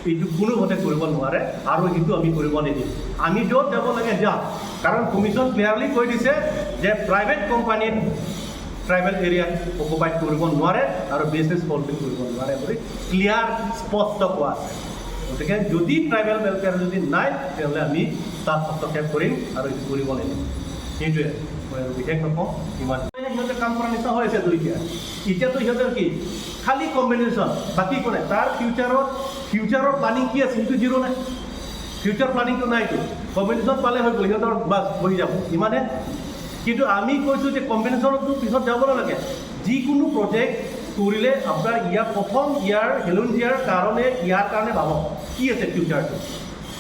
এইটো কোনোমতে কৰিব নোৱাৰে আৰু সেইটো আমি কৰিব নিদিম। আমি য'ত যাব লাগে যাম, কাৰণ কমিশ্যন ক্লিয়াৰলি কৈ দিছে যে প্ৰাইভেট কোম্পানীত ট্ৰাইবেল এৰিয়াত অকুপাইড কৰিব নোৱাৰে আৰু বিজনেছ হোল্ডিং কৰিব নোৱাৰে বুলি ক্লিয়াৰ স্পষ্ট কোৱা আছে। গতিকে যদি ট্ৰাইবেল ৱেলফেয়াৰ যদি নাই, তেনেহ'লে আমি তাত হস্তক্ষেপ কৰিম আৰু এইটো কৰিব নিদিম। সেইটোৱে, মই আৰু বিশেষ নকওঁ ইমান। সিহঁতে কাম কৰা নিচিনা হৈ আছেতো এতিয়া। এতিয়াতো সিহঁতৰ কি খালি কম্বিনেশ্যন, বাকী একো নাই। তাৰ ফিউচাৰৰ প্লানিং কি আছে, সেইটো জিৰ' নাই। ফিউচাৰ প্লানিংটো নাইতো। কম্বিনেশ্যন পালে হৈ গ'ল সিহঁতৰ, বাছ বহি যাব, ইমানে। কিন্তু আমি কৈছোঁ যে কম্বিনেশ্যনতো পিছত যাব নালাগে। যিকোনো প্ৰজেক্ট কৰিলে আপোনাৰ ইয়াৰ প্ৰথম ইয়াৰ খিলঞ্জীয়াৰ কাৰণে, ইয়াৰ কাৰণে ভাবক কি আছে ফিউচাৰটো।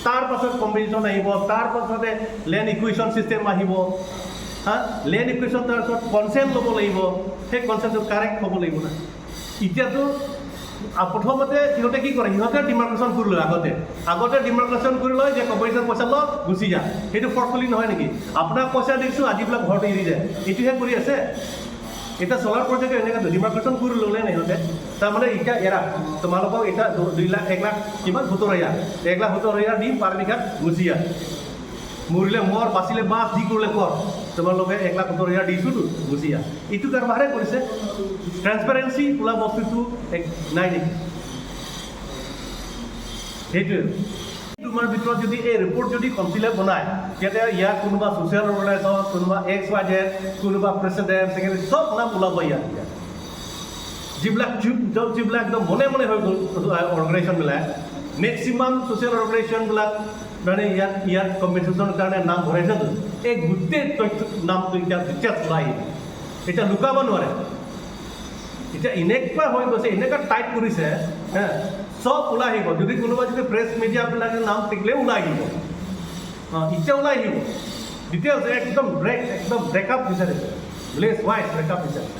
তাৰ পাছত কম্বিনেশ্যন আহিব, তাৰ পাছতে লেণ্ড একুইজিশ্যন ছিষ্টেম আহিব। হা, লেণ্ড একুইজিশ্যন, তাৰপিছত কনচেণ্ট ল'ব লাগিব। সেই কনচেণ্টটো কাৰেক্ট হ'ব লাগিব না। এতিয়াতো প্ৰথমতে সিহঁতে কি কৰে? সিহঁতে ডিমাৰ্কেশ্যন কৰি লয় আগতে। আগতে ডিমাৰ্কেশ্যন কৰি লয় যে কম্পিটিশ্যন, পইচা ল, গুচি যা। সেইটো ফৰ্চফুলি নহয় নেকি? আপোনাক পইচা দিছোঁ, আজি বোলে ঘৰটো এৰি যায়। এইটোহে কৰি আছে। এতিয়া চ'লাৰ প্ৰজেক্ট এনেকৈ ডিমাৰ্কেশ্যন কৰি ল'লে নে সিহঁতে? তাৰমানে এতিয়া এৰা, তোমালোকক এতিয়া 2 লাখ, 1 লাখ কিমান 70 হাজাৰ, 1,70,000 দিম পাৰ বিঘাত, গুচি যা। মৰিলে মৰ, বাচিলে বাচ, যি কৰিলে কৰ, তোমালোকে 1,70,000 দিছোঁতো, গুচি আহ। এইটো কাৰবাৰহে কৰিছে। ট্ৰেন্সপাৰেঞ্চি বোলা বস্তুটো এক নাই নেকি? সেইটোৱে। তোমাৰ ভিতৰত যদি এই ৰিপৰ্ট যদি কাউন্সিলে বনায়, তেতিয়া ইয়াত কোনোবা ছ'চিয়েল অৰ্গেনাইজেশ্যন, কোনোবা এক্স ৱাই জেড, কোনোবা প্ৰেচিডেণ্ট, ছেক্ৰেটাৰী, চব নাম ওলাব ইয়াত। ইয়াত যিবিলাক যিবিলাক একদম মনে মনে হৈ গ'ল অৰ্গেনাইজেশ্যনবিলাক, মেক্সিমাম ছ'চিয়েল অৰ্গেনাইজেশ্যনবিলাক মানে ইয়াত ইয়াত কম্পেনচেশ্যনৰ কাৰণে নাম ভৰাইছেতো, এই গোটেই তথ্য নামটো এতিয়া যেতিয়া ওলাই আহিব, এতিয়া লুকাব নোৱাৰে। এতিয়া এনেকুৱা হৈ গৈছে, এনেকুৱা টাইট কৰিছে হে, চব ওলাই আহিব। যদি কোনোবা যদি প্ৰেছ মিডিয়াবিলাকে নাম থাকিলেও ওলাই আহিব। অঁ, এতিয়া ওলাই আহিব ডিটেইলছ। একদম ব্ৰেক, একদম ব্ৰেকআপ বিচাৰিছে, ভিলেজ ৱাইজ ব্ৰেকআপ বিচাৰিছে।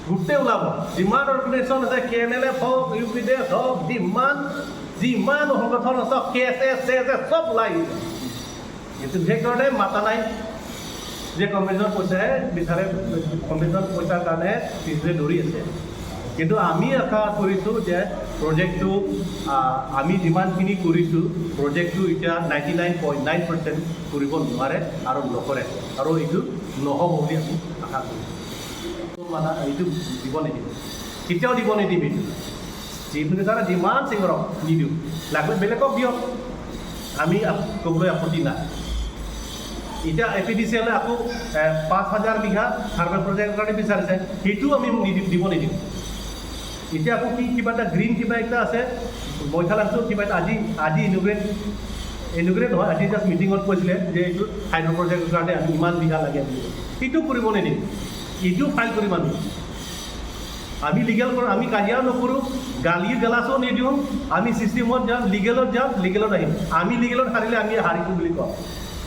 গোটেই ওলাব। যিমান অৰ্গেনাইজেশ্যন আছে, কেএনএলএফ হওক, ইউ পি ডি এফ হওক, যিমান যিমান সংগঠন আছে, কে এছ এছ, চে এছ এছ, চব ওলাই আহিব। কিন্তু সেইকাৰণে মাতা নাই যে কম্পিটিশ্যন পইচাহে বিচাৰে, কম্পিটিশ্যন পইচাৰ কাৰণে পিছলে দৌৰি আছে। কিন্তু আমি আশা কৰিছোঁ যে প্ৰজেক্টটো আমি যিমানখিনি কৰিছোঁ, প্ৰজেক্টটো এতিয়া 99.9% কৰিব নোৱাৰে আৰু নকৰে আৰু এইটো নহ'ব বুলি আমি আশা কৰিছোঁ। মানে এইটো দিব নিদিব, কেতিয়াও দিব নিদিম। এইটো চিফ মিনিষ্টাৰে যিমান চিঞৰক, নিদিওঁ। লাগিলে বেলেগক দিয়ক, আমি ক'বলৈ আপত্তি নাই। এতিয়া এ পি ডি চি এলে আকৌ 5,000 বিঘা থাৰ্মেল প্ৰজেক্টৰ কাৰণে বিচাৰিছে, সেইটোও আমি নিদিম, দিব নিদিওঁ। এতিয়া আকৌ কি কিবা এটা গ্ৰীণ কিবা এটা আছে, বৈঠালাংছোত কিবা এটা আজি আজি ইনঅগুৰেট নহয়, আজি জাষ্ট মিটিঙত কৈছিলে যে এইটো হাইড্ৰ প্ৰজেক্টৰ কাৰণে আমি ইমান বিঘা লাগে বুলি। সেইটো কৰিব নিদিম। এইটোও ফাইল কৰিম আমি। আমি লিগেল কৰোঁ, আমি কাজিয়াও নকৰোঁ, গালি গালাজো নিদিওঁ। আমি চিষ্টেমত যাম, লিগেলত যাম, লিগেলত আহিম। আমি লিগেলত হাৰিলে আমি হাৰিছোঁ বুলি কওঁ।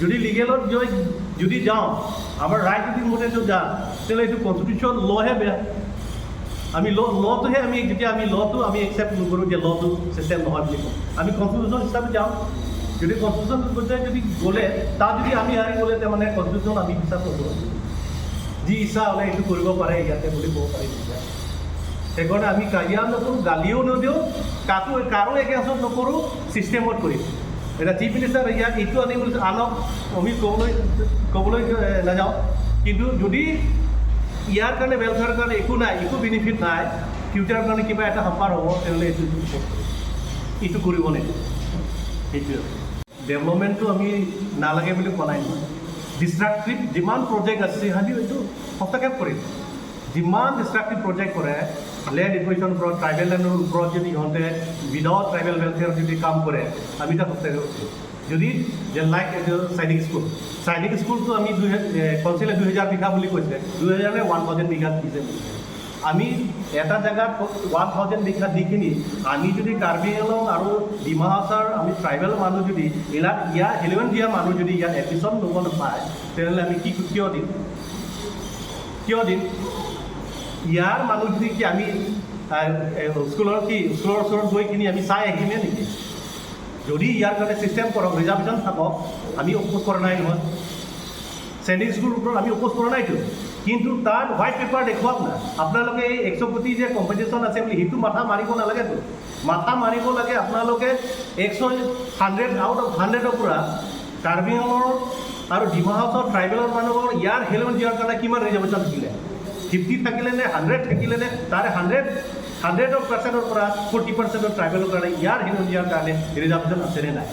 যদি লিগেলত গৈ যদি যাওঁ, আমাৰ ৰাইট যদি মতে যাওঁ, তেতিয়াহ'লে এইটো কনষ্টিটিউশ্যন লহে বেয়া। আমি ল'টোহে আমি যেতিয়া আমি ল'টো আমি একচেপ্ট নকৰোঁ যে ল'টো চিষ্টেম নহয় বুলি কওঁ, আমি কনষ্টিটিউশ্যন হিচাপে যাওঁ। যদি কনষ্টিটিউশ্যন মতে যদি গ'লে, তাত যদি আমি হাৰি গ'লে, তাৰমানে কনষ্টিটিউশ্যন আমি বিশ্বাস নকৰোঁ, যি ইচ্ছা হ'লে এইটো কৰিব পাৰে ইয়াতে বুলি ক'ব পাৰিম তেতিয়া। সেইকাৰণে আমি কাজিয়া নকৰোঁ, গালিও নিদিওঁ কাকো, কাৰো এগেইনষ্টত নকৰোঁ, ছিষ্টেমত কৰিম। এতিয়া চিফ মিনিষ্টাৰ ইয়াত এইটো আনিম বুলি, আনক, আমি ক'বলৈ নাযাওঁ। কিন্তু যদি ইয়াৰ কাৰণে ৱেলফেয়াৰ কাৰণে একো নাই, একো বেনিফিট নাই, ফিউচাৰৰ কাৰণে কিবা এটা হাম্পাৰ হ'ব, তেনেহ'লে এইটো এইটো কৰিব নিদিওঁ। সেইটোৱে। ডেভেলপমেণ্টটো আমি নালাগে বুলি কোৱা নাই নহয়। ডিষ্ট্ৰাক্টিভ যিমান প্ৰজেক্ট আছে, সিহঁতি এইটো হস্তক্ষেপ কৰিম। যিমান ডিষ্ট্ৰাক্টিভ প্ৰজেক্ট কৰে, লেণ্ড একুইজিশ্যনৰ ওপৰত, ট্ৰাইবেল লেণ্ডৰ ওপৰত যদি ইহঁতে উইদাউট ট্ৰাইবেল ৱেলফেয়াৰ যদি কাম কৰে, আমি তাত হস্তক্ষেপ কৰিম। যদি যে লাইক এইটো সৈনিক স্কুল, সৈনিক স্কুলটো আমি কাউন্সিলে 2000 বিঘা বুলি কৈছে, 2000 নে 1000 বিঘা দিছে বুলি। আমি এটা জেগাত 1000 বিঘা দিখিনি আমি যদি কাৰ্বি আংলং আৰু ডিমা হাছাওৰ আমি ট্ৰাইবেল মানুহ যদি ইয়াত ইয়াৰ খিলঞ্জীয়া মানুহ যদি ইয়াত এডমিশ্যন ল'ব নাপায়, তেনেহ'লে আমি কি কিয় দিম? কিয় দিম? ইয়াৰ মানুহ যদি কি আমি স্কুলৰ কি স্কুলৰ ওচৰত গৈ কিনি আমি চাই আহিমে নেকি? যদি ইয়াৰ কাৰণে ছিষ্টেম কৰক, ৰিজাৰ্ভেশ্যন থাকক, আমি অপ'জ কৰা নাই নহয়। সৈনিক স্কুলৰ ওপৰত আমি অপ'জ কৰা নাইতো। কিন্তু তাত হোৱাইট পেপাৰ দেখুৱাওক না আপোনালোকে। এই 100 কোটি যে কম্পেনচেশ্যন আছে বুলি, সেইটো মাথা মাৰিব নালাগেতো। মাথা মাৰিব লাগে। আপোনালোকে 100 আউট অফ 100ৰ পৰা কাৰ্বি আংলঙৰ আৰু ডিমা হাছাওৰ ট্ৰাইবেলৰ মানুহৰ ইয়াৰ খিলঞ্জীয়াৰ কাৰণে কিমান ৰিজাৰ্ভেশ্যন থাকিলে? 50 থাকিলে নে 100 থাকিলে নে? তাৰে 100 পাৰ্চেণ্টৰ পৰা 40 পাৰ্চেণ্টৰ ট্ৰাইবেলৰ কাৰণে, ইয়াৰ খিলঞ্জীয়াৰ কাৰণে ৰিজাৰ্ভেশ্যন আছেনে নাই?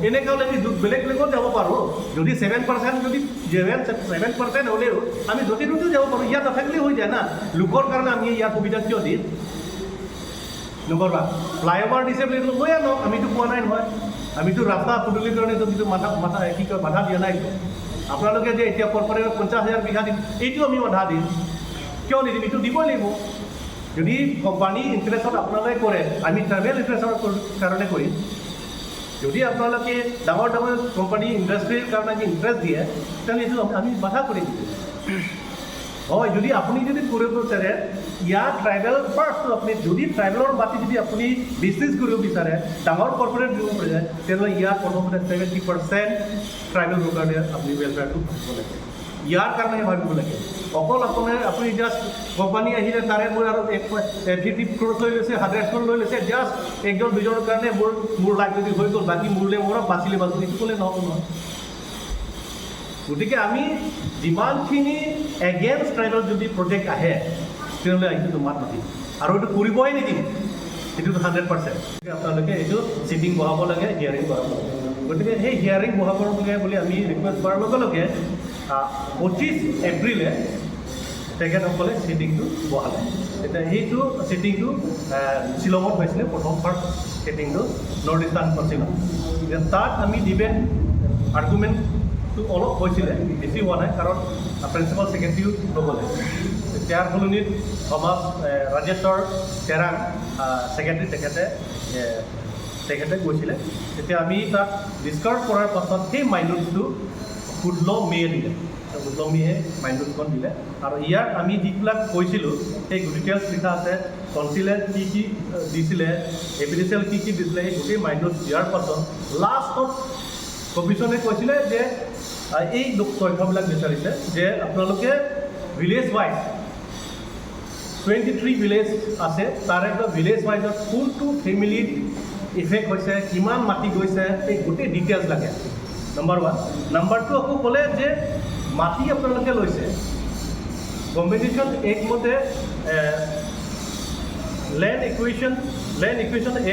এনেকৈ হ'লে আমি বেলেগ বেলেগত যাব পাৰোঁ। যদি 7%, যদি 7% হ'লেও আমি য'তে ত'তেও যাব পাৰোঁ। ইয়াত নাথাকিলেও হৈ যায় না। লোকৰ কাৰণে আমি ইয়াত সুবিধা কিয় দিম? নকৰবা। ফ্লাইঅভাৰ দিছে বুলি লৈ আনক, আমিতো কোৱা নাই নহয়। আমিতো ৰাস্তা পদূলিৰ কাৰণেতো কিন্তু মাথা মাথা কি কয়, বাধা দিয়া নাই। আপোনালোকে যে এতিয়া কৰ্পৰেটত 50,000 বিঘা দিম, এইটো আমি বাধা দিম? কিয় নিদিম? এইটো দিবই লাগিব। যদি কোম্পানী ইণ্টাৰেষ্টত আপোনালোকে কৰে, আমি ট্ৰাইবেল ইণ্টাৰেষ্টৰ কাৰণে কৰিম। যদি আপোনালোকে ডাঙৰ ডাঙৰ কোম্পানী ইণ্ডাষ্ট্ৰীৰ কাৰণে যদি ইণ্টাৰেষ্ট দিয়ে, তেতিয়াহ'লে এইটো আমি বাধা কৰিম। হয়, যদি আপুনি যদি কৰিব বিচাৰে ইয়াত ট্ৰাইবেল ফাৰ্ষ্ট, আপুনি যদি ট্ৰাইবেলৰ মাটি যদি আপুনি বিজনেছ কৰিব বিচাৰে, ডাঙৰ কৰ্পৰেট দিব বিচাৰে, তেনেহ'লে ইয়াত প্ৰথমতে 70% ট্ৰাইবেলৰ কাৰণে আপুনি ৱেলফেয়াৰটো ভাবিব লাগে। ইয়াৰ কাৰণে ভাবিব লাগে। অকল আপোনাৰ আপুনি জাষ্ট কোম্পানী আহিলে, তাৰে মোৰ আৰু 50 ক্ৰ'ৰ্ছ লৈ লৈছে, 100 ক্ৰ'ৰ লৈ লৈছে, জাষ্ট একজন দুজনৰ কাৰণে মোৰ লাইফ যদি হৈ গ'ল, বাকী মোৰলৈ মোৰ বাচিলে বাচো, সেইটো ক'লে নহ'ব নহয়। গতিকে আমি যিমানখিনি এগেইনষ্ট ট্ৰাইবেল যদি প্ৰজেক্ট আহে, তেনেহ'লে এইটোতো মাত মাতিম আৰু এইটো কৰিবই নিদিম। সেইটোতো 100%। আপোনালোকে এইটো চিটিং বহাব লাগে, হিয়াৰিং বহাব লাগে। গতিকে সেই হিয়াৰিং বহাব লাগে বুলি আমি ৰিকুৱেষ্ট কৰাৰ লগে লগে 25 এপ্ৰিলে তেখেতসকলে চিটিংটো বহালে। এতিয়া সেইটো চিটিংটো শ্বিলঙত হৈছিলে। প্ৰথম ফাৰ্ষ্ট চিটিংটো নৰ্থ ইষ্টাৰ্ণ কাউন্সিলত। এতিয়া তাত আমি ডিবেট আৰ্গুমেণ্টটো অলপ হৈছিলে, বেছি হোৱা নাই, কাৰণ প্ৰিন্সিপাল ছেক্ৰেটেৰীও নগ'লে। তেওঁৰ সলনিত থমাছ ৰাজেশ্বৰ তেৰাং ছেক্ৰেটেৰী, তেখেতে গৈছিলে। তেতিয়া আমি তাত ডিছকাছ কৰাৰ পাছত সেই মাইনুটটো 16 মে' দিলে। 16 মে' মাইনুটখন দিলে আৰু ইয়াত আমি যিবিলাক কৈছিলোঁ, সেই ডিটেইলছ লিখা আছে। কনচিলে কি কি দিছিলে, এপিডিচিএল কি কি দিছিলে, সেই গোটেই মাইনুট দিয়াৰ পাছত লাষ্টত কমিশ্যনে কৈছিলে যে এই তথ্যবিলাক বিচাৰিছে যে আপোনালোকে ভিলেজ ৱাইজ, 23 ভিলেজ আছে, তাৰে পৰা ভিলেজ ৱাইজত কোনটো ফেমিলিত ইফেক্ট হৈছে, কিমান মাটি গৈছে, এই গোটেই ডিটেইলছ লাগে, নম্বৰ ওৱান। নম্বৰ টু, আকৌ ক'লে যে মাটি আপোনালোকে লৈছে, কম্পেনচেশ্যন এক্ট মতে, লেণ্ড একুইজিশ্যন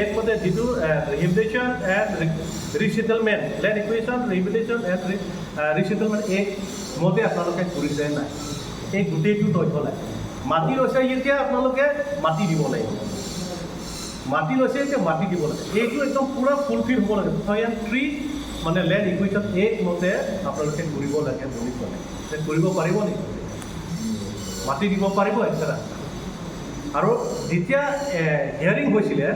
এক্ট মতে যিটো Rehabilitation and Resettlement, Land Acquisition, Rehabilitation and Resettlement Act মতে আপোনালোকে কৰিছে নাই, এই গোটেইটো তথ্য লাগে। মাটি লৈছে যেতিয়া আপোনালোকে মাটি দিব লাগিব। মাটি লৈছে এতিয়া মাটি দিব লাগে। এইটো একদম পূৰা ফুলফিল হ'ব লাগে। 2003 মানে লেণ্ড একুইজিশ্যন এক্ট মতে আপোনালোকে কৰিব লাগে বুলি ক'লে। তে কৰিব পাৰিব নেকি? মাটি দিব পাৰিব এক্সট্ৰা? আৰু যেতিয়া হিয়াৰিং হৈছিলে,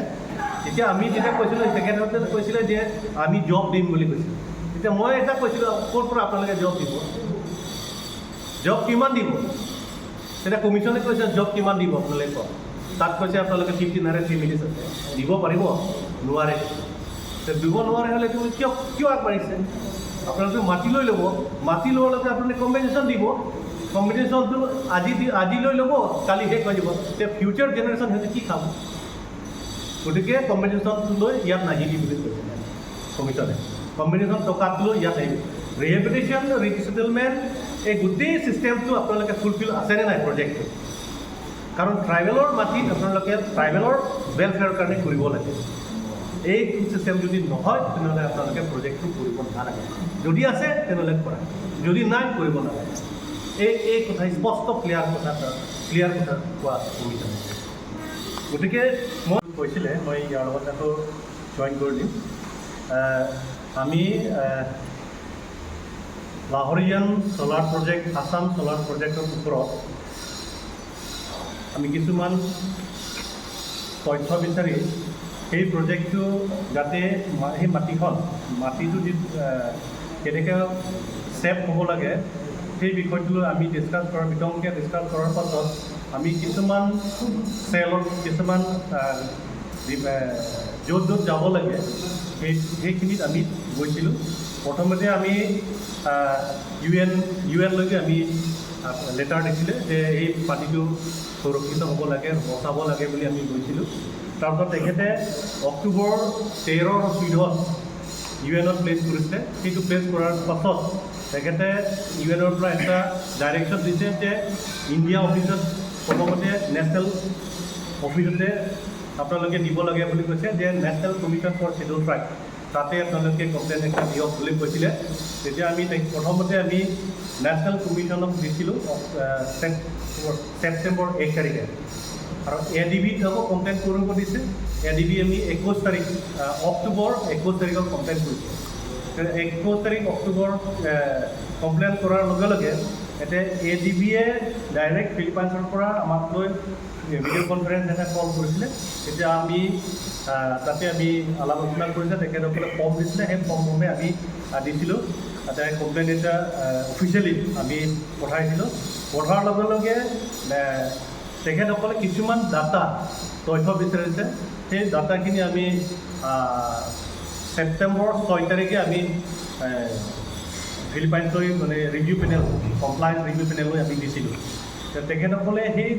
তেতিয়া আমি যেতিয়া কৈছিলোঁ, তেখেতহঁতে কৈছিলে যে আমি জব দিম বুলি কৈছিলে। তেতিয়া মই এটা কৈছিলোঁ, ক'ৰ পৰা আপোনালোকে জব দিব, জব কিমান দিব? তেতিয়া কমিশ্যনে কৈছে, জব কিমান দিব আপোনালোকে কওক। তাত কৈছে আপোনালোকে 1500 ফেমিলিজ আছে, দিব পাৰিব? নোৱাৰে। তে দিব নোৱাৰে হ'লে তুমি কিয় আগবাঢ়িছে? আপোনালোকে মাটি লৈ ল'ব, মাটি লোৱাৰ লগে আপোনালোকে কম্পেনচেশ্যন দিব। কম্পেনচেশ্যনটো আজি লৈ ল'ব, কালি শেষ হৈ যাব। তেতিয়া ফিউচাৰ জেনেৰেশ্যন সিহঁতে কি খাব? গতিকে কম্পেনচেশ্যনটো লৈ ইয়াত নাহিবি বুলি কৈছিলে কমিশ্যনে। কম্পেনচেশ্যন টকাটো লৈ ইয়াত আহিবি। ৰিহেবিলিটেশ্যন, ৰিছেটেলমেণ্ট, এই গোটেই ছিষ্টেমটো আপোনালোকে ফুলফিল আছেনে নাই প্ৰজেক্টটো? কাৰণ ট্ৰাইবেলৰ মাটিত আপোনালোকে ট্ৰাইবেলৰ ৱেলফেয়াৰৰ কাৰণে কৰিব লাগে। এই ছিষ্টেম যদি নহয়, তেনেহ'লে আপোনালোকে প্ৰজেক্টটো কৰিব নালাগে। যদি আছে তেনেহ'লে কৰা, যদি নাই কৰিব নালাগে। এই কথা স্পষ্ট ক্লিয়াৰ কথা কোৱা আছে কমিশ্যনে। গতিকে মই কৈছিলে, মই ইয়াৰ লগত আকৌ জইন কৰি দিম। আমি লাহৰিয়ান চ'লাৰ প্ৰজেক্ট, আছাম চ'লাৰ প্ৰজেক্টৰ ওপৰত আমি কিছুমান তথ্য বিচাৰি সেই প্ৰজেক্টটো যাতে সেই মাটিটো যি কেনেকৈ ছেভ হ'ব লাগে, সেই বিষয়টো লৈ আমি ডিছকাছ কৰাৰ, বিতংকৈ ডিছকাছ কৰাৰ পাছত আমি কিছুমান চেলত কিছুমান য'ত য'ত যাব লাগে, সেইখিনিত আমি গৈছিলোঁ। প্ৰথমতে আমি ইউ এনলৈকে আমি লেটাৰ দিছিলে যে এই মাটিটো সুৰক্ষিত হ'ব লাগে, বচাব লাগে বুলি আমি গৈছিলোঁ। তাৰপিছত তেখেতে অক্টোবৰ 13 আৰু 14ত ইউ এনত প্লেচ কৰিছিলে। সেইটো প্লেচ কৰাৰ পাছত তেখেতে ইউ এনৰ পৰা এটা ডাইৰেকশ্যন দিছে যে ইণ্ডিয়া অফিচত, প্ৰথমতে নেশ্যনেল অফিচতে আপোনালোকে দিব লাগে বুলি কৈছে যে National Commission for Schedule Tribe, তাতে আপোনালোকে কমপ্লেইন এটা দিয়ক বুলি কৈছিলে। তেতিয়া আমি প্ৰথমতে আমি নেশ্যনেল কমিশ্যনক দিছিলোঁ ছেপ্টেম্বৰ 1 তাৰিখে আৰু এ ডি বিত আকৌ কমপ্লেইন কৰিব দিছে। এ ডি বি আমি 21 তাৰিখ, অক্টোবৰ 21 তাৰিখত কমপ্লেইন কৰিছোঁ। 21 তাৰিখ অক্টোবৰ কমপ্লেইন কৰাৰ লগে লগে এতিয়া এ ডি বিয়ে ডাইৰেক্ট ফিলিপাইনছৰ পৰা আমাক লৈ ভিডিঅ' কনফাৰেঞ্চ এটা কল কৰিছিলে। তেতিয়া আমি তাতে আমি আলাপ আলোচনা কৰিছিলে। তেখেতসকলে ফৰ্ম দিছিলে, সেই ফৰ্মসমূহে আমি দিছিলোঁ। তাতে কমপ্লেইন এটা অফিচিয়েলি আমি পঠাইছিলোঁ। পঠোৱাৰ লগে লগে তেখেতসকলে কিছুমান ডাটা, তথ্য বিচাৰিছে। সেই ডাটাখিনি আমি ছেপ্টেম্বৰ 6 তাৰিখে আমি ফিলিপাইনছলৈ, মানে ৰিভিউ পেনেল, কমপ্লায়েন্স ৰিভিউ পেনেললৈ আমি দিছিলোঁ। তেখেতসকলে সেই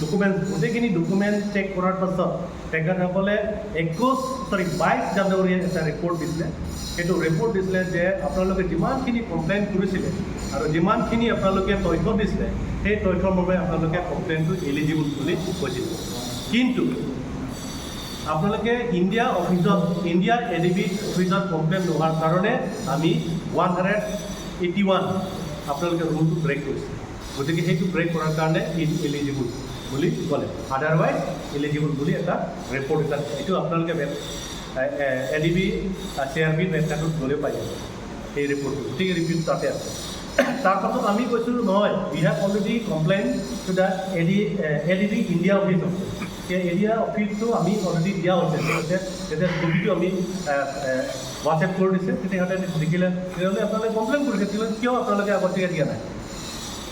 ডকুমেণ্ট, গোটেইখিনি ডকুমেণ্ট চেক কৰাৰ পাছত তেখেতসকলে 21, চৰি, 22 জানুৱাৰী এটা ৰিপৰ্ট দিছিলে। সেইটো ৰিপৰ্ট দিছিলে যে আপোনালোকে যিমানখিনি কমপ্লেইন কৰিছিলে আৰু যিমানখিনি আপোনালোকে তথ্য দিছিলে, সেই তথ্যৰ বাবে আপোনালোকে কমপ্লেইনটো এলিজিবল বুলি কৈছিলে। কিন্তু আপোনালোকে ইণ্ডিয়া অফিচত, ইণ্ডিয়া এ ডি বি অফিচত কমপ্লেইন নোহোৱাৰ কাৰণে আমি 181 আপোনালোকে ৰুলটো ব্ৰেক কৰিছে। গতিকে সেইটো ব্ৰেক কৰাৰ কাৰণে ইন এলিজিবল বুলি ক'লে, আদাৰৱাইজ এলিজিবল বুলি এটা ৰিপৰ্ট এটা দিছে। এইটো আপোনালোকে web A D B C R বিৰ ৱেবছাইটত গ'লেও পাই যাব এই ৰিপৰ্টটো। গতিকে ৰিপৰ্ট তাতে আছে। তাৰপাছত আমি কৈছোঁ, নহয়, we have already complain to the ADB India office. সেই ইণ্ডিয়া অফিচটো আমি অলৰেডি দিয়া হৈছে। তেতিয়া তেতিয়া কপিটো আমি হোৱাটছএপ কৰি দিছে। তেতিয়া সিহঁতে দেখিলে, তেতিয়াহ'লে আপোনালোকে কমপ্লেইন কৰিছে, তেতিয়াহ'লে কিয় আপোনালোকে আগতীয়াকৈ দিয়া নাই?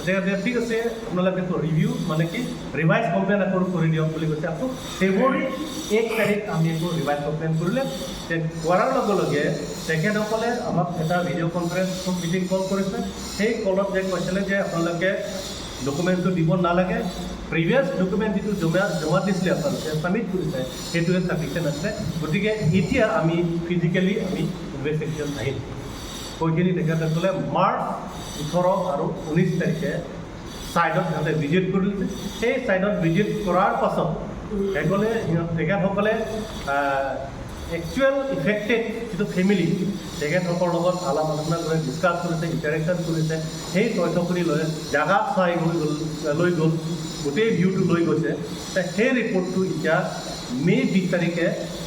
তেতিয়া ঠিক আছে, আপোনালোকে ৰিভিউ, মানে কি, ৰিভাইজ কমপ্লেইন আকৌ কৰি দিয়ক বুলি কৈছে। আকৌ ফেব্ৰুৱাৰী 1 তাৰিখ আমি আকৌ ৰিভাইজ কমপ্লেইন কৰিলে। কৰাৰ লগে লগে তেখেতসকলে আমাক এটা ভিডিঅ' কনফাৰেঞ্চ মিটিং কল কৰিছে। সেই কলত যে কৈছিলে যে আপোনালোকে ডকুমেণ্টটো দিব নালাগে, প্ৰিভিয়াছ ডকুমেণ্ট যিটো জমা দিছিলে, আপোনালোকে ছাবমিট কৰিছে, সেইটোৱে চাফিচিয়েণ্ট আছিলে। গতিকে এতিয়া আমি ফিজিকেলি আমি ইনভেষ্টিগেশ্যন আহিম কৈখিনি তেখেতসকলে মাৰ্চ 18 আৰু 19 তাৰিখে ছাইডত সিহঁতে ভিজিট কৰিছে। সেই ছাইডত ভিজিট কৰাৰ পাছত সেইসকলে সিহঁত তেখেতসকলে একচুৱেল ইফেক্টেড যিটো ফেমিলি, তেখেতসকলৰ লগত আলাপ আলোচনা কৰি ডিছকাছ কৰিছে, ইণ্টাৰেকশ্যন কৰিছে। সেই তথ্যখিনি লৈ জাগাত চাই গৈ গ'ল, লৈ গ'ল, গোটেই ভিউটো লৈ গৈছে। সেই ৰিপৰ্টটো এতিয়া মে' 20 তাৰিখে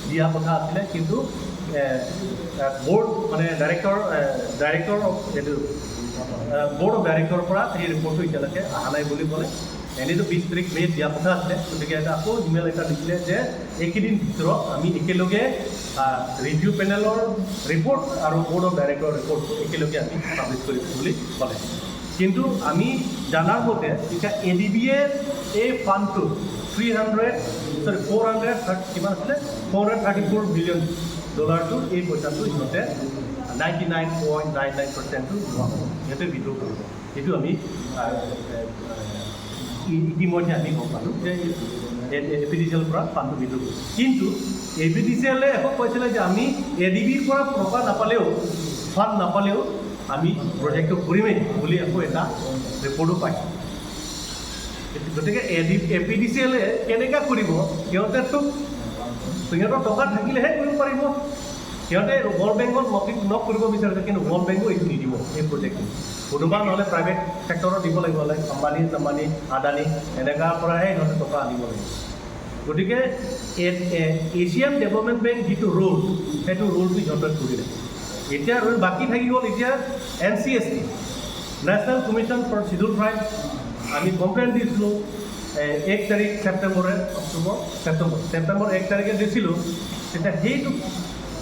দিয়া কথা আছিলে, কিন্তু বৰ্ড, মানে ডাইৰেক্টৰ ডাইৰেক্টৰ অফ এইটো বৰ্ড অফ ডাইৰেক্টৰৰ পৰা সেই ৰিপৰ্টটো এতিয়ালৈকে অহা নাই বুলি ক'লে। এনেইতো 20 তাৰিখ মে'ত দিয়া কথা আছিলে। গতিকে এটা আকৌ ইমেইল এটা দিছিলে যে এইকেইদিন ভিতৰত আমি একেলগে ৰিভিউ পেনেলৰ ৰিপৰ্ট আৰু বৰ্ড অফ ডাইৰেক্টৰৰ ৰিপৰ্টটো একেলগে আমি পাব্লিছ কৰিম বুলি ক'লে। কিন্তু আমি জনাৰ মতে এতিয়া এ ডি বিয়ে এই ফাণ্ডটো 300, চৰি, 430, কিমান আছিলে, 434 বিলিয়ন ডলাৰটো, এই পইচাটো সিহঁতে 99.99 পাৰ্চেণ্টটো নোহোৱা হ'ব, সিহঁতে উইড্ৰ কৰিব। সেইটো আমি ইতিমধ্যে আমি গম পালোঁ যে এ পি ডি চি এলৰ পৰা ফাণ্ডটো উইড্ৰ কৰিছে। কিন্তু এ পি ডি চি এলে আকৌ কৈছিলে যে আমি এ ডি বিৰ পৰা টকা নাপালেও, ফাণ্ড নাপালেও আমি প্ৰজেক্টটো কৰিমেই বুলি আকৌ এটা ৰিপৰ্টো পাইছোঁ। গতিকে এ পি ডি চি এলে কেনেকৈ কৰিব? সিহঁতেতো সিহঁতৰ টকা থাকিলেহে কৰিব পাৰিব। সিহঁতে ৱৰ্ল্ড বেংকত নক কৰিব বিচাৰিছে, কিন্তু ৱৰ্ল্ড বেংকো এইটো নিদিব এই প্ৰজেক্টটো। কোনোবা নহ'লে প্ৰাইভেট ছেক্টৰত দিব লাগিব, লাইক আম্বানী চাম্বানী, আদানী, এনেকুৱাৰ পৰাহে সিহঁতে টকা আনিব লাগিব। গতিকে এছিয়ান ডেভেলপমেণ্ট বেংক যিটো ৰোল, সেইটো ৰোলটো সিহঁতে কৰিলে। এতিয়া ৰোল বাকী থাকি গ'ল এতিয়া NCST, National Commission for Schedule Tribe। আমি কমপ্লেইন দিছিলোঁ 1 তাৰিখ ছেপ্টেম্বৰে, অক্টোবৰ, ছেপ্টেম্বৰ ছেপ্টেম্বৰ 1 তাৰিখে দিছিলোঁ। তেতিয়া সেইটো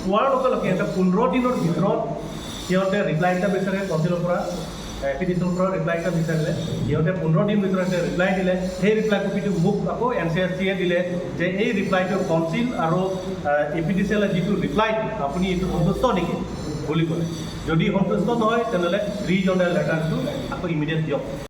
পোৱাৰ লগে লগে সিহঁতে 15 দিনৰ ভিতৰত সিহঁতে ৰিপ্লাই এটা বিচাৰে। কাউন্সিলৰ পৰা, এ পি ডি চিৰ পৰা ৰিপ্লাই এটা বিচাৰিলে। সিহঁতে 15 দিন ভিতৰত ৰিপ্লাই দিলে। সেই ৰিপ্লাই কপিটো মোক আকৌ এন চি এছ টিয়ে দিলে যে এই ৰিপ্লাইটো কাউন্সিল আৰু এ পি ডি চি এলে যিটো ৰিপ্লাই, আপুনি এইটো সন্তুষ্ট নেকি বুলি ক'লে। যদি সন্তুষ্ট নহয়, তেনেহ'লে ৰিজনেল লেটাৰটো আকৌ ইমিডিয়েট দিয়ক।